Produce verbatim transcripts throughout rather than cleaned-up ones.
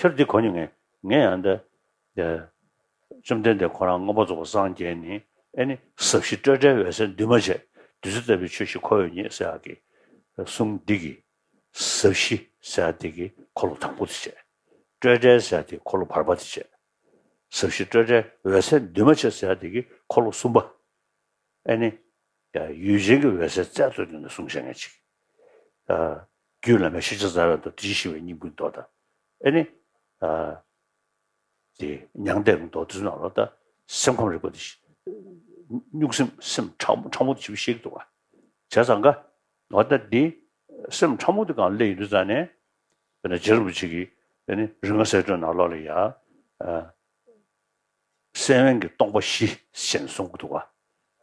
ད་འདི་གོ་མྱོང་ངས། ངས་ཡང་འདི་བཅོམ་ལྡན་འདས་ཁོ་རང་མངོན་པར་རྫོགས་པར་སངས་རྒྱས་ནས། ཨེ་ནི་ཟབ་ཞི་སྤྲོས་བྲལ་འོད་གསལ་འདུས་མ་བྱས། བདུད་རྩི་ལྟ་བུའི་ཆོས་ཤིག་ཁོ་བོས་རྙེད་ཟེར་ཡག་གི་གསུང་འདི་གིས། ཟབ་ཞི་ཟེར་ཡག་འདི་གི་འཁོར་ལོ་དང་པོ་དེ་བྱས། སྤྲོས་བྲལ་ཟེར་ཡག་འདི་འཁོར་ལོ་བར་པ་དེ་བྱས། ཟབ་ཞི་སྤྲོས་བྲལ་འོད་གསལ་འདུས་མ་བྱས་ཟེར་ཡག་འདི་གི་འཁོར་ལོ་གསུམ་པ། ཨེ་ནི། ཡ། ཡུལ་ཅན་གྱི་འོད་གསལ་རྩལ་རྟོགས་ཀྱི་ནི་གསུང་བཤད་མཁན་ཅིག་ཨ། རྒྱུད་བླ་མའི་ཤེས་བྱ་རྩ་བའི་མདོ། དེ་བཞིན་གཤེགས་པའི་སྙིང་པོའི་མདོ་དང་། ཨེ་ནི། ཨ། དེ་མྱང་འདས་ཀྱི་མདོ་དེ་ཚོའི་ནང་ལོགས་ད་སེམས་ཁམས་རིག་པ་དེ་གཉུག་སེམས། སེམས་ཕྲ་མོ་ཕྲ་མོ་དེ་ཞིག་ཤེས་ཀྱི་འདུག་ག་བྱས་ཙང་ཀ། འོ་ད་འདི་སེམས་ཕྲ་མོ་དེ་སྒང་སླེབས་ཡོང་དུས་ཙང་ནས། དཔེར་ན་རྗེ་རིན་པོ་ཆེ་གིས། ཨེ་ནི། རིགས་ལྔ་གསལ་སྒྲོན་ནང་ལོགས་ལ་ཡ། ཨ། སེམས་དབེན་གྱི་སྟོང་པ་བཞི་ཞེས་གསུང་གི་འདུག་ག་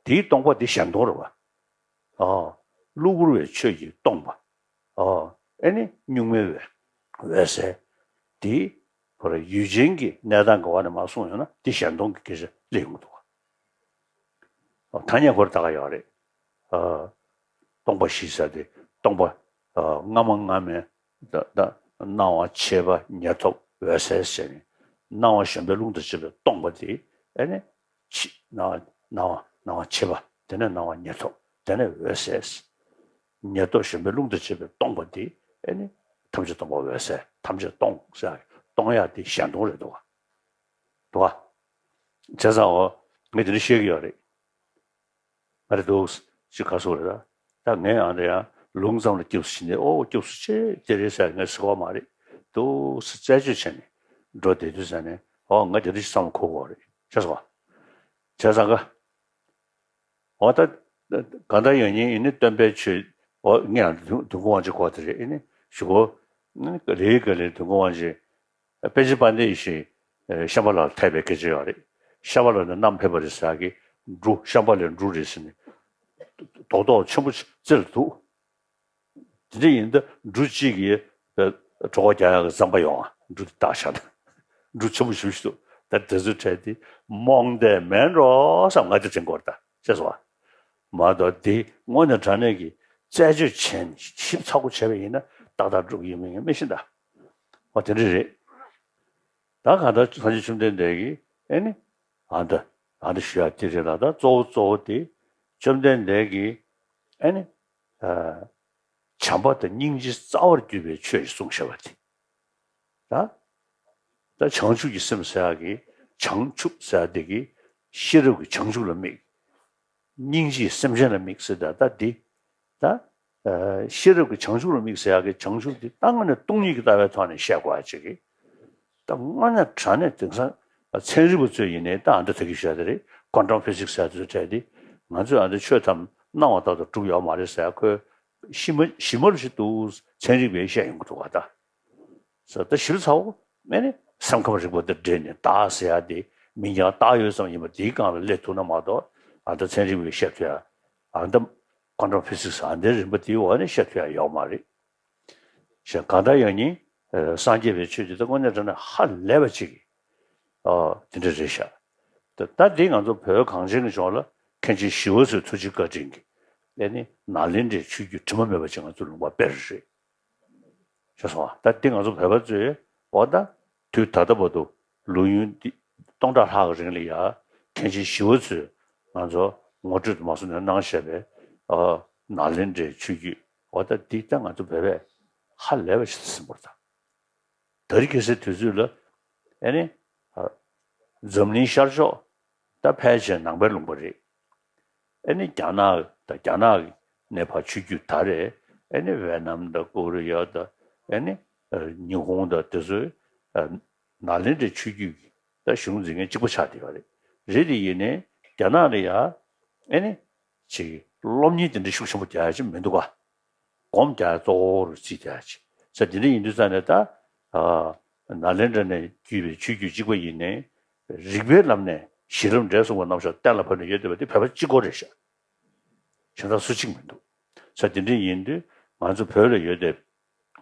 དེའི་སྟོང་པ་དེ་གཞན་སྟོང་རེད་པ། ཨ། གློ་བུར་བའི་ཆོས་ཀྱིས་སྟོང་པ། ཨ། ཨེ་ནི་གཉུག་མའི་འོད། འོད་གསལ། དེ་ཁོ་རང་ཡུལ་ཅན་གྱི་གནས་སྟངས་ཀྱི་འོག་ནས་མར་གསུངས་ཡོང་ན། དེ་གཞན་སྟོང་གི་སྐད་ཆ་སླེབས་ཡོང་གི་འདུག་ག་ཨ། ཐ་སྙད་ཁོ་རང་ད་ག་ཡོད་རེད། ཨ། སྟོང་པ་བཞི་ཟེར་དེ་སྟོང་པ། ཨ། སྔ་མ་སྔ་མའི། ད་ད་སྣང་བ་མཆེད་པ་ཉེར་ཐོབ་འོད་གསལ་ཟེར་ནས། སྣང་བ་གཞན་པའི་རླུང་དང་བཅས་པའི་སྟོང་པ་དེ། ཨེ་ནི། ཕྱི་སྣང་བ། སྣང་བ། སྣང་བ་མཆེད་པ། དེ་ནས་སྣང་བ་ཉེར་ཐོབ། དེ་ནས་འོད་གསལ། ཉེར་ཐོབ་གཞན་པའི་རླུང་དང་བཅས་པའི་སྟོང་པ་དེ། ཨེ་ནི། ཐམས་ཅད་སྟོང་པ་འོད་གསལ། ཐམས་ཅད་སྟོང་ཟེར་ཡག་གི་སྟོང་ཡག་དེ་གཞན་སྟོང་རེད་འདུག་ག་འདུག་ག་བྱས་ཙང་འོ། ངས་དེ་འདྲ་བཤད་ཀྱི་ཡོད་རེད། ང་རེ་འདུག་ཅིག་ག་སོགས་རེད། ད་ངས་ཡང་དེ་ཡང་ལུང་ཙམ་ལ་སྐྱབས་སུ་མཆི་ནས། ཨོ། སྐྱབས་སུ་མཆི། དེ་རེད་ཟེར་ངས་ཟེར་གྱི་ཡོད་མ་རེད། འདུག་སེ་རྩད་གཅོད་བྱས་ནས་འགྲོ་བསྡད་དུས་ཙ་ནས། ཨོ། ང་དེ་འདྲ་ཞིག་བསམ་བློ་འཁོར་གྱི་ཡོད་རེད། ཤེས་སོང་ང་། བྱས་ཙང་ཀ། ཨོ། ད་གང་ལྟར་ཡང་ཡིན་ནི་སྟོན་པའི་ཆོས། ཨོ། ངས་ཡང་དུས་དུས་འཁོར་དབང་ཆེན་གོ་དེ་རེད། ཨེ་ནི་ཞུ་གོ་ལེའི་ག་ལེ་དུས་འཁོར་དབང་ཆེན། དཔལ་ཆེན་དཔལ་ལྡན་ཡེ་ཤེས་ཤམྦྷ་ལ་ལ་ཐེབས་པའི་སྐད་ཆ་ཡོད་རེད། ཤམྦྷ་ལ་ནས་བསྣམས་ཕེབས་པ་རེད་ཟེར་གི། འབྲུ་ཤམྦྷ་ལའི་འབྲུ་རེད་ཟེར་ནས། རྡོག་རྡོག་ཆེན་པོ་རྩེ་ལ་འདུག་དེ་འདྲ་ཡིན་ད་འབྲུ་གཅིག་གིས་གྲོད་ཁོག་རྒྱག་ཡག་གི་རྩམ་པ་ཡོང་ང་། འབྲུ་དེ་བཏགས་བཞག་ན། འབྲུ་ཆེན་པོ་ཞེ་པོ་ཞིག་འདུག་ད་དེ་ཚོའི་གྲས་དེ་རྨོངས་དད་མེད་འགྲོ་བསམ། ང་དེ་དྲན་གྱི་ཡོད་རེད། ད་ཤེས་སོང་ང་། མ་གཏོགས་དེ་དངོས་གནས་དྲང་གནས་ཀྱི་རྩད་གཅོད་བྱས་ནས་ཞིབ་ཚགས་པོ་བྱས་པ་ཡིན་ན་ཏག་ཏག་འགྲུབ་ཀྱི་ཡོད་མེད་ངས་མི་ཤེས་ད། འོ། དེ་འདྲ་རེད། ད་གང་ལྟར་སངས་རྒྱས་བཅོམ་ལྡན་འདས་ཀྱིས། ཨེ་ནི། ཨ་འདི། ཨ་འདི་ཞུ་ཡག་དེ་རེད་ལ། ད་གཙོ་བོ་གཙོ་བོ་དེ་བཅོམ་ལྡན་འདས་ཀྱིས། ཨེ་ནི། ཨ། བྱམས་པ་དང་སྙིང་རྗེ་རྩ་བར་གྱུར་པའི་ཆོས་ཤིག་གསུངས་བཞག་པ་དེ། ད། ད་བྱང་ཆུབ་ཀྱི་སེམས་ཟེར་ཡག་གི། བྱང་ཆུབ་ཟེར་ཡག་དེ་གི་ཤེས་རབ་ཀྱི་བྱང་ཆུབ་ལ་དམིགས། སྙིང་རྗེས་སེམས་ཅན་ལ་དམིགས་ཟེར། ད་ད་འདི། ད། ཨ། ཤེས་རབ་ཀྱི་བྱང་ཆུབ་ལ་དམིགས་ཟེར་ཡག་གི་བྱང་ཆུབ་འདི་ད་དངོས་གནས་སྟོང་ཉིད་ཀྱི་ལྟ་བའི་ཐོག་ནས་བཤད་དགོས་ཡག་ཅིག་གི། ད་དངོས་གནས་དྲང་གནས་དེང་སང་ཚན་རིག་པ་ཚོས་ཡིན་ནའི་ད་ཨ་འདི་ད་གི་བཤད་དེ་རེད། ཀོན་ཊམ་ཕི་ཟིག་སི་ཟེར་དེ་ཚོ་གྲས་དེ། ང་ཚོས་ཨ་འདི་ཆོས་ཐམས་སྣང་བ་ལྟར་དུ་གྲུབ་ཡོད་མ་རེད་ཟེར་ཡག་ཁོས་ཞིབ་མ་ཞིབ་མ་རུ་ཞིག་འདུག་ཚན་རིག་པས་བཤད་ཡོང་གི་འདུག་ག་ད། ཟེར། ད་ཞིབ་ཚགས་པོ་མེད་ནི། སེམས་ཁམས་རིག་པ་དང་འབྲེལ་ནས་བདག་ཟེར་ཡག་དེ་མིང་རྐྱང་བཏགས་ཡོད་ཙམ་ཡིན་པ་དེའི་སྒང་ལ་སླེབས་ཐུབ་ན་མ་གཏོགས། ཨ་འདི་ཚན་རིག་པས་བཤད་ཐུབ་ཡག་ཨ་འདི་ཀོན་ཊམ་ཕི་ཟིག་སི་ཨ་འདིའི་རིམ་པ་དེའི་འོག་ནས་བཤད་ཐུབ་ཡག་ཡོད་མ་རེད། ཞེས། གང་ལྟར་ཡང་ནི། ཨ། སངས་རྒྱས་པའི་ཆོས་ཀྱི་ད་དངོས་གནས་དྲང་གནས་ཧ་ལས་པ་ཅིག་ཨ། དེ་འདྲ་རེད་ཤག་ད་ད་འདི་ང་ཚོ་བོད་གངས་ཅན་གྱི་ལྗོངས་ལ་མཁན་ཆེན་ཞི་བ་འཚོའི་ཐུགས་རྗེ་བཀའ་དྲིན་གྱིས། ཨེ་ནི། ནཱ་ལེནྡྲའི་ཆོས་བརྒྱུད་དྲི་མ་མེད་པ་ཅིག་ང་ཚོའི་ལུང་པར་སྤེལ་རེད། ཤེས་སོང་ང་། ད་འདི་ང་ཚོ་བོད་པ་ཚོས། འོ། ད་དུས་ད་ལྟ་བར་དུ་ལོ་ཡུན་འདི་སྟོང་ཕྲག་ལྷག་གི་རིང་ལ་ཡ། མཁན་ཆེན་ཞི་བ་འཚོས་ང་ཚོ་ངོ་སྤྲོད་དུ་མ་སོང་ནས་གནང་བཞག་པའི། ཨ། ནཱ་ལེནྡྲའི་ཆོས་བརྒྱུད། འོ། ད་འདི་ད་ང་ཚོ་བོད་པས་ཧ་ལས་པ་ཞིག་ཟིན་པ་རེད་ད། ད་རེས་ཁ་སང་དུས་ཚོད་ལ། ཨེ་ནི། ཨ། འཛམ་གླིང་ཤར་ཕྱོགས། ད་ཕལ་ཆེར་ནང་པའི་ལུང་པ་རེད། ཨེ་ནི། རྒྱ་ནག་དང་། རྒྱ་ནག་ནས་ཕར་ཆོས་བརྒྱུད་དར་རེད། ཨེ་ནི། ཝེ་ནམ་དང་ཀོ་རི་ཡ་དང་། ཨེ་ནི། ཨ། ཉི་ཧོང་དང་དེ་ཚོའི། ཨ། ནཱ་ལེནྡྲའི་ཆོས་བརྒྱུད་ཀྱི་ད་གཞུང་འཛིན་མཁན་གཅིག་པ་ཆགས་བསྡད་ཡོད་རེད། རེད་དེ་ཡིན་ནའི་རྒྱ་ནག་ལ་ཡ། ཨེ་ནི། ཅིག་སློབ་གཉེར་དེ་འདྲ་ཤུགས་ཆེན་པོ་རྒྱག་ཡག་ཅིག་མི་འདུག་ག་སྒོམ་རྒྱག་ཡག་གཙོ་བོ་རུ་བརྩིས་བསྡད་ཡག་ཅིག་ཟེར། དེ་འདྲ་ཡིན་དུས་ཙང་ནས་ད། ཨ། ནཱ་ལེནྡྲ་ནས་བརྒྱུད་པའི་ཆོས་བརྒྱུད་གཅིག་པ་ཡིན་ནའི། རིགས་པའི་ལམ་ནས་གཞི་ལམ་འབྲས་གསུངས་པ་རྣམས་ཤོག་གཏན་ལ་ཕབ་ནས་ཡོད་བསྡད་པ་དེ་བོད་པ་གཅིག་པོ་རེད་ཤག་གཞན་དག་སུ་གཅིག་མི་འདུག་ཟེར། དེ་འདྲ་ཡིན་དུས་ང་ཚོ་བོད་ལ་ཡོད་བསྡད།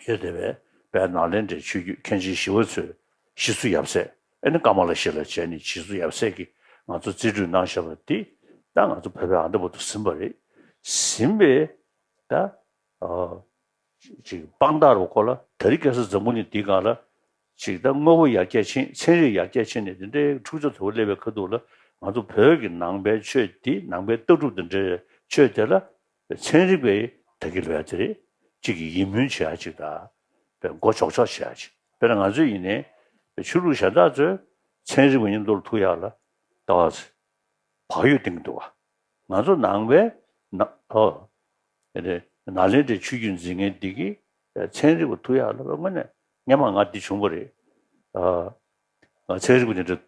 ཡོད་བསྡད་པའི་དཔལ་ནཱ་ལེནྡྲའི་ཆོས་བརྒྱུད་མཁན་ཆེན་ཞི་བ་འཚོས་ཞི་འཚོ་ཡབ་སྲས། ཨེ་ནི། ཀ་མ་ལ་ཤཱི་ལ་བྱས་ནས་ཞི་འཚོ་ཡབ་སྲས་ཀྱིས་ང་ཚོ་རྩིས་སྤྲོད་གནང་བཞག་པ་འདི་ད་ང་ཚོ་བོད་པས་ཨ་འདི་བར་དུ་ཟིན་པ་རེད། ཟིན་པའི་ད། ཨ། ཅིག་དཔང་རྟགས་རུ་ཁོ་ལ་དེ་རིང་ཁ་སང་འཛམ་བུ་གླིང་འདིའི་སྒང་ལ་ ཅིག་ད་དངོས་པོ་ཡར་རྒྱས་ཕྱིན། ཚན་རིག་ཡར་རྒྱས་ཕྱིན་ནས་དེ་འདྲའི་འཁྲུག་ཆ་དོད་པོ་སླེབས་པའི་ཁ་ཐུག་ལ། ང་ཚོ་བོད་ཀྱི་ནང་པའི་ཆོས་འདི། ནང་པའི་ལྟ་གྲུབ་དང་འབྲེལ་བའི་ཆོས་དེ་ལ་ཚན་རིག་པས་ད་གིན་ལབ་ཡ་དེ་རེད། ཅིག་གི་ཡིད་སྨོན་བྱེད་ཡ་ཅིག་དང་། དཔེ་མགོ་ཆོག་ཆོག་བྱེད་ཡ་ཅིག་དཔེར་ན་ང་ཚོས་ཡིན་ནའི་ཆོས་ལུགས་གཞན་དག་ཚོས་ཚན་རིག་པ་མཉམ་དུ་ལ་ཐུག་ཡ་ལ་ལྟ་བ་ཚོས་བག་ཡོད་གཏོང་གི་འདུག་བ། ང་ཚོ་ནང་པའི་ན་ཨོ་ཨེ་རེད། ནཱ་ལེནྡྲའི་ཆོས་བརྒྱུད་འཛིན་མཁན་འདི་གིས་ཚན་རིག་པ་ཐུག་ཡ་ལ་དངོས་གནས་སྔན་མ་ང་འདི་བྱུང་བ་རེད། ཨ་ང་ཚན་རིག་པ་དེ་འདྲ་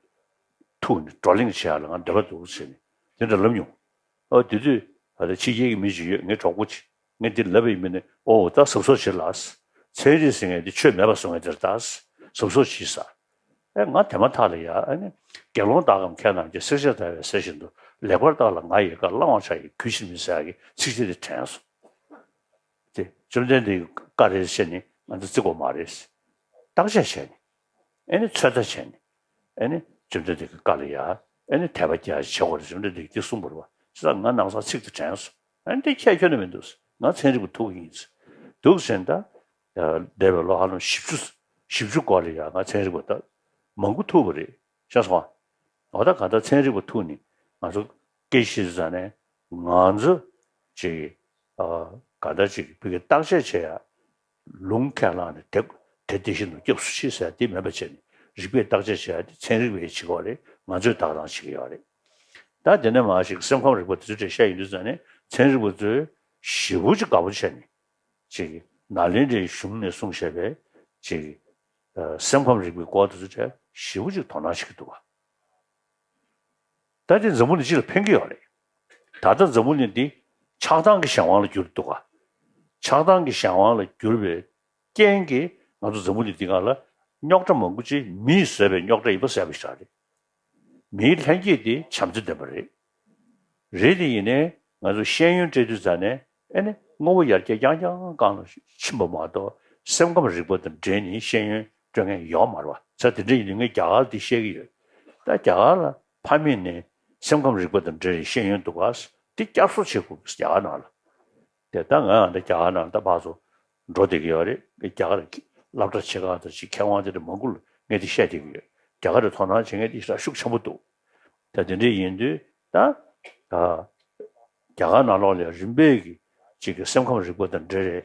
ཐུག་ནས་བགྲོ་གླེང་བྱེད་ཡ་ལ་ང་འདོད་པ་འདུག་ཟེར་ནས་དེ་འདྲ་ལབ་མྱོང་། ཨོ་དེ་དུས་ཨ་ད་ཕྱི་རྒྱལ་གྱི་མི་ཞིག་ཡོད། ངའི་གྲོགས་པོ་ཅིག་ངས་འདི་ལབ་པ་ཡིན་པས་ནི། ཨོ་ད་གཟབ་གཟབ་བྱེད་ལགས། ཚན་རིག་ཟེར་མཁན་འདི་ཆོས་མེད་པ་བཟོ་མཁན་དེ་རེད་ད། གཟབ་གཟབ་བྱེད་ཟེར། ཨེ་ང་དེ་མ་ཐག་ལ་ཡ། ཨ་ནི་དགེ་སློང་དག་གམ་མཁས་རྣམས་ཀྱིས། བསྲེག་བཅད་བརྡར་བའི་ཟེར་བཞིན་དུ། ལེགས་པར་བརྟགས་ལ་ང་ཡི་བཀའ། བླང་བར་བྱ་ཡི་གུས་ཕྱིར་མིན། ཟེར་ཡག་གི་ཚིགས་བཅད་དེ་དྲན་སོང་། དེ་བཅོམ་ལྡན་འདས་ཀྱི་བཀའ་རེད་ཟེར་ནས་ང་ཚོ་བརྩི་དགོས་མ་རེད། བརྟག་དཔྱད་བྱས་ནས། ཨེ་ནི་ཚོད་ལྟ་བྱས་ནས། ཨེ་ནི་བཅོམ་ལྡན་འདས་ཀྱི་བཀའ་ལ་ཡ་ཨེ་ནི་དད་པ་རྒྱག་ཡ་བྱེད་དགོས་རེད། བཅོམ་ལྡན་འདས་ཀྱིས་དེ་གསུངས་པ་རེད་བ། བྱས་ཙང་ང་ནང་སང་ཚིག་དེ་དྲན་སོང་། ཨེ་ནི་དེ་ཁྱད་ཁྱོན་ནས་མི་འདུག་ང་ཚན་རིག་པ་ཐུག་གི་ཡིན། འདུག་ཟེར་ད། འདས་པའི་ལོ་ཧ་ལམ་བཞི་བཅུ། བཞི་བཅུ་འགོར་ལ་ཡ་ང་ཚན་རིག་པ་ད་མང་པོ་ཐུག་པ་རེད། ཤེས་སོང་ཨ། འོ་ད་གང་ལྟར་ཚན་རིག་པ་ཐུག་ནས་ང་ཚོ་སྐད་ཆ་བཤད་ཙང་ནས་ང་ཚོ་ཅིག་ཨ་གང་ལྟར་ཅིག་བོད་ཀྱི་བརྟག་དཔྱད་བྱེད་ཡ། ལུང་ཁས་བླངས་ནས་དེ་དེ་དེ་བཞིན་དུ་སྐྱབས་སུ་མཆི་ཟེར་དེ་མེད་པ་བྱས་ནས། རིགས་པས་བརྟག་དཔྱད་བྱེད་ཡ་དེ་ཚན་རིག་པས་བྱེད་ཀྱི་ཡོད་རེད། ང་ཚོས་བདག་དབང་བྱེད་ཀྱི་ཡོད་རེད། ད་དེ་ནས་མར་ཞིག་སེམས་ཁམས་རིག་པ་དེ་ཚོའི་གྲས་བཤད་ཡོང་དུས་ཙང་ནས། ཚན་རིག་པ་ཚོས་ཞེ་པོ་ཅིག་དགའ་པོ་བྱས་ནས། ཅིག་ནཱ་ལེནྡྲའི་གཞུང་ནས་གསུངས་བཞག་པའི་ཅིག་ཨ་སེམས་ཁམས་རིག་པའི་སྐོར་དེ་ཚོའི་གྲས་ཞེ་པོ་ཅིག་དོ་སྣང་བྱེད་ཀྱི་འདུག་བ། ད་དེ་འཛམ་བུ་གླིང་སྤྱི་ལ་ཕན་གྱི་ཡོད་རེད། ད་ལྟ་འཛམ་བུ་གླིང་འདི་ཆགས་སྡང་གི་གཞན་དབང་ལ་གྱུར་འདུག་ག་ཆགས་སྡང་གི་གཞན་དབང་ལ་གྱུར་པའི་རྐྱེན་གྱིས་ང་ཚོ་འཛམ་བུ་གླིང་འདི་སྒང་ལ་རྙོག་དྲ་མང་པོ་ཅིག་མིས་བཟོས་པའི་རྙོག་དྲ་ཡིན་པ་གསལ་པོ་ཞིག་རེད། མིའི་ལྷན་སྐྱེས་དེ་བྱམས་བརྩེ་ལྡན་པ་རེད། རེད་དེ་ཡིན་ནའི་ང་ཚོ་ཤེས་ཡོན་སྤྲད་དུས་ཙང་ནས། ཨེ་ནི་དངོས་པོ་ཡར་རྒྱས་རྐྱང་རྐྱང་སྒང་ལ་ཕྱིན་པ་མ་གཏོགས། སེམས་ཁམས་རིག་པ་དང་འབྲེལ་ནས་ཤེས་ཡོན་སྤྲོད་མཁན་ཡོད་མ་རེད་བ། ཙང་དེ་འདྲ་ཡིན་དུས་ངས་རྒྱ་གར་འདི་བཤད་ཀྱི་ཡོད། ད་རྒྱ་གར་ལ་ཕ་མེས་ནས་སེམས་ཁམས་རིག་པ་དང་འབྲེལ་བའི་ཤེས་ཡོན་འདུག་ག་དེ་བསྐྱར་གསོ་བྱེད་དགོས། རྒྱ་གར་ནང་ལ། དེ་ད་ང་ཡང་ད་རྒྱ་གར་ནང་ད་ཕར་ཚུར་འགྲོ་བསྡད་ཀྱི་ཡོད་རེད། རྒྱ་གར་གྱི་སློབ་གྲྭ་ཆེ་ཁག་དང་ཅིག་མཁས་དབང་དེ་འདྲ་མང་པོ་ལ་ངས་དེ་བཤད་བསྡད་ཀྱི་ཡོད། རྒྱ་གར་ལ་དོ་སྣང་བྱེད་མཁན་དེ་ཞེ་དྲག་ཤུགས་ཆེན་པོ་འདུག་ད་དེ་འདྲ་ཡིན་དུས་ད། ཨ། རྒྱ་གར་ནང་ལོགས་ལ་རིམ་པས་ཀྱིས་ཅིག་གི་སེམས་ཁམས་རིག་པ་དང་འབྲེལ་བའི་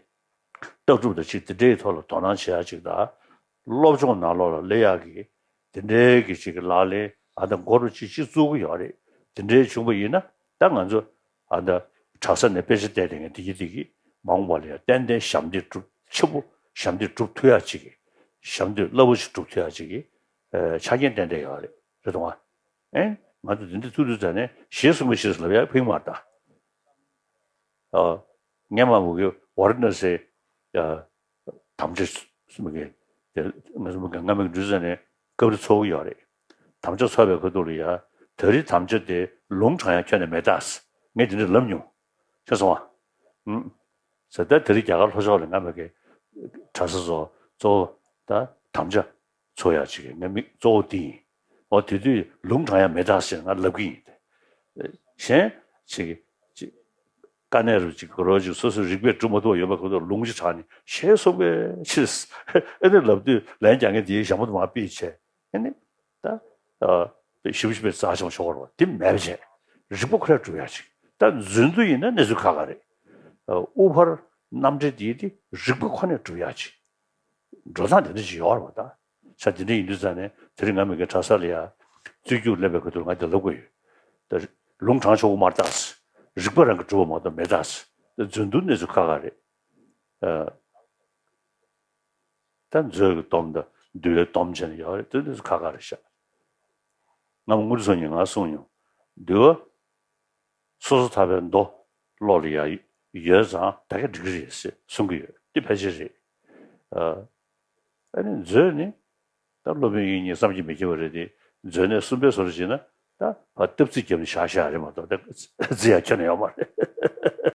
ལྟ་གྲུབ་དང་ཅིག་དེ་འདྲའི་ཐོག་ལ་དོ་སྣང་བྱེད་ཡ་ཅིག་དང་། སློབ་སྦྱོང་ནང་ལོགས་ལ་སླེབས་ཡག་གི་དེ་འདྲའི་གི་ཅིག་གི་ལག་ལེན་ཨ་ད་འགོ་རུ་ཅིག་ཅིག་བཙུགས་ཀྱི་ཡོད་རེད། དེ་འདྲའི་བྱུང་པ་ཡིན་ན་ད་ང་ཚོ་ཨ་ད་གྲྭ་ས་ནས་དཔེ་ཆ་བལྟས་བསྡད་མཁན་དེ་གི་དེ་གི་མ་འོངས་པ་ལ་ཡང་ཏན་ཏན་ཞབས་འདེགས་སྒྲུབ། ཆེན་པོ་ཞབས་འདེགས་སྒྲུབ་ཐུབ་ཡ་ཅིག་གི། ཞབས་འདེགས་རླབས་པོ་ཆེ་སྒྲུབ་ཐུབ་ཡ་ཅིག་གི་ཨ་ཆ་རྐྱེན་ཏན་ཏན་ཡོད་རེད། རེད་དོ་ཨ། ཨེ། ང་ཚོ་འདི་འདྲ་ཐུག་དུས་ཙང་ནས་ཞེས་གསུངས་པའི་ཕྱིར་ལབ་ཡག་ཕིག་མར་ད། ཨ། སྔན་མ་མུ་གེ་ཝཱ་ར་ཎ་སིའི་ཨ་དམ་བཅའ་གསུམ་གྱི་དེ་ང་ཚོ་མུ་གེ་སྔ་མའི་འགྲུལ་ཙང་ནས་སྐབས་རེ་ཚོགས་ཀྱི་ཡོད་རེད། དམ་བཅའ་ཚོགས་པའི་ཁ་ཐུག་ལ་ཡ། ད་རེས་དམ་བཅའ་དེ་ལུང་དྲང་ཡག་ཁྱོན་ནས་མེད་ད། ངས་དེ་འདྲ་ལབ་མྱོང་། ཤེས་སོང་ཨ། ཨུམ། ཟེར་ད་དེ་རིང་རྒྱ་གར་ལྷོ་ཕྱོགས་ལ་སྔ་མ་གི་གྲྭ་ས་ཚོ་གཙོ་བོ་ད་དམ་བཅའ་ཚོགས་ཡག་ཅིག་གི་ངའི་དམིགས་གཙོ་བོ་དེ་ཡིན། འོ་དེ་དུས་ལུང་དྲང་ཡག་མེད་ད་ཟེར་ང་ལབ་ཀྱི་ཡིན། གཞན་ཅིག་ཅིག་དཀའ་གནད་རུ་ཅིག་གོ་རོ་ཅིག་སོ་སོའི་རིག་པས་སྒྲུབ་མ་ཐུབ་པ་ཡོད་པའི་ཁུལ་དུ་ལུང་ཅིག་དྲངས་ནས་ཞེས་གསུངས་པའི་ཕྱིར། ཨེ་ནི་ལབ་དུས་ལན་རྒྱག་མཁན་དེའི་ཞྭ་མོ་དུ་མ་ཕུད་བྱས། ཨེ་ནི། ད། ཨ། ཞིབ་ཞིབ་པའི་རྩ་ཆེན་པོ་ཆོག་གར་བ་དེ་མེད་པ་བྱས། རིག་པ་ཁོ་རང་སྒྲུབ་ཡག་ཅིག་ད་རྫུན་དུ་ཡིན་ན་གནས་ཚུལ་ཁག་ཁག་རེད། ཨ། དབུ་ཕར་རྣམ་འགྲེལ་དེ་དེ་རིག་པ་ཁོ་ནས་སྒྲུབ་ཡག་ཅིག་འགྲོ་སྟངས་དེ་འདྲ་ཅིག་ཡོད་རེད་བ་ད། ས་དེ་འདྲ་ཡིན་དུས་ཙང་ནས་དེ་རིང་ང་མི་གའི་གྲྭ་ས་ལ་ཡ། རྩོད་རྒྱུགས་སླེབས་པའི་ཁ་ཐུག་ང་དེ་ལབ་དགོས་ཡོད། ད། ལུང་དྲང་ཆོག་གི་མ་རེད་ད། རིག་པ་རང་གིས་སྒྲུབ་པ་མ་གཏོགས་མེད་ད། ད་རྫུན་དུ་གནས་ཚུལ་ཁག་ཁག་རེད། ཨ། ད་མཛོད་ཀྱི་སྡོམ་དང་འདུལ་བའི་སྡོམ་བྱས་ནས་ཡོད་རེད། དེ་འདྲ་ཁག་ཁག་རེད་ཤག་སྔ་མོ་དངུལ་ཚོ་ཉིན་ང་གསུངས་མྱོང་། འདུལ་བ་སོ་སོ་ཐར་པའི་མདོ་བློ་ལ་ཡ་ཡོད་ཙང་ད་ག་འགྲིག་གི་རེད་ཟེར་གསུང་གི་ཡོད། དེ་ཕལ་ཆེར་རེད། ཨ། ཨ་ནི་མཛོད་ནི་ད་སློབ་དཔོན་དབྱིག་གཉེན་བསམ་གྱིས་མི་ཁྱབ་པ་རེད་དེ། མཛོད་ནས་གསུམ་པའི་བཟོ་འདྲ་བྱས་ན་ད་ཕར་སྟབས་རྩིས་བརྒྱབ་ནས་བཞག་བཞག་རེད་མ་གཏོགས་ད་རྩི་ཡ་ཁྱོན་ནས་ཡོད་མ་རེད།